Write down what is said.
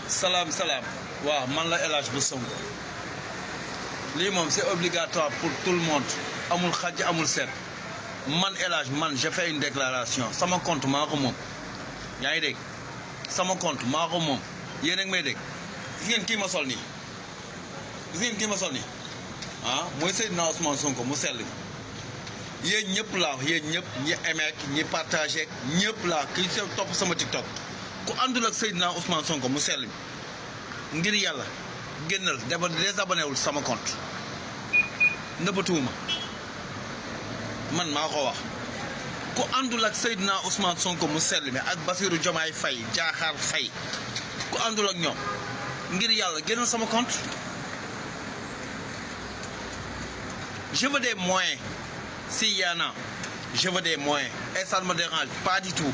salaam waaw man la El Hadj bu Sonko lii moom c'est obligatoire pour tout le monde amul xaj amul seet man El Hadj man je fais une déclaration sama compte maa ko moom yaa ngi dégg sama compte maa ko moom yéen a ngi may dégg gis ngeen kii ma sol nii ah mooy Seydina Ousmane Sonko mu sell yéen ñëpp laa wax yéen ñëpp ñi aimé ñi partagé ñëpp laa ki topp sama TikTok ku àndul ak Seydina Ousmane Sonko mu sell ngir yàlla génnal désabonné wul sama compte nëbbatuwuma man maa ko wax ku àndul ak Seydina Ousmane Sonko mu sell mi ak Bassirou Diomaye Faye Diakhar Faye ku àndul ak ñoom ngir yàlla génnal sama compte je veux des moyens s'il y en a je veux des moyens et ça ne me dérange pas du tout